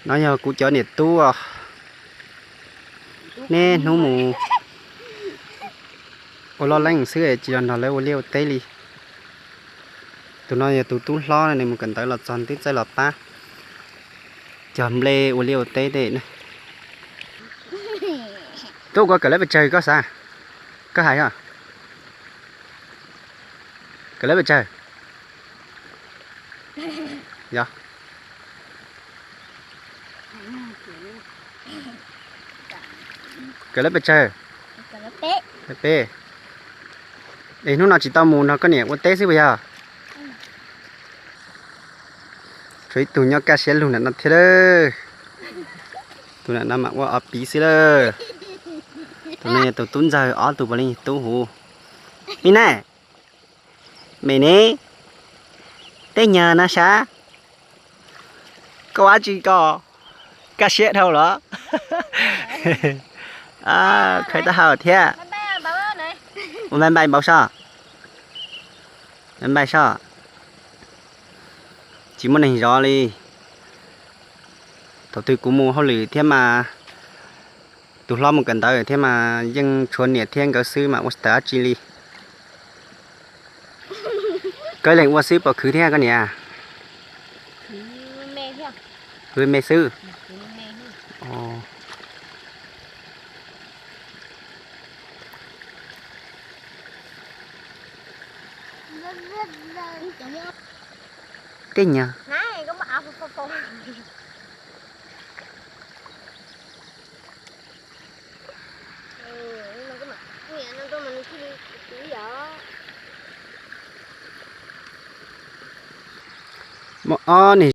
No yog kuv cov niam tub, niaj hnub mus ua loj leej xwb tsis los nrog lawv ua liaj ua teb li. Tus no yog tus tub hlob, nws mus kawm ntawv los txog twb txawj los pab cog nplej ua liaj ua teb tej. Tub, koj kawm lab pes tsawg koj xav? Koj hais os. Kawm lab pes tsawg? Yog. Kawm lab pes tsawg? Peb. Es hnub no tsis tau mus nrog koj niam ua teb xwb puas yog? Tshuav ib tug nyob kaj siab lug nram no thiab lawm. Tus nram no mas ua ob piv xwb lawm. Tus no yog tus tub ntxawg, ob tug puav leej yog tub huv. Ib na, me ne, tej nyuag no sab, koj ua dab tsi koj kaj siab dhau los? Khaws taub hau thiab. Ua npaj npaj npau sob. Npaj sob. Tsis muaj neeg zov li. Thaum twg kuv mus hauj lwm thiab mas, tus hlob mus kawm ntawv thiab mas yeej tshuav niam thiab nkawd xwb mas ua tsis tau dab tsi li. Koj leej ua xwb puas khwv thiab koj niam? Khwv me xwb. Tej nyuag. Muaj ob niag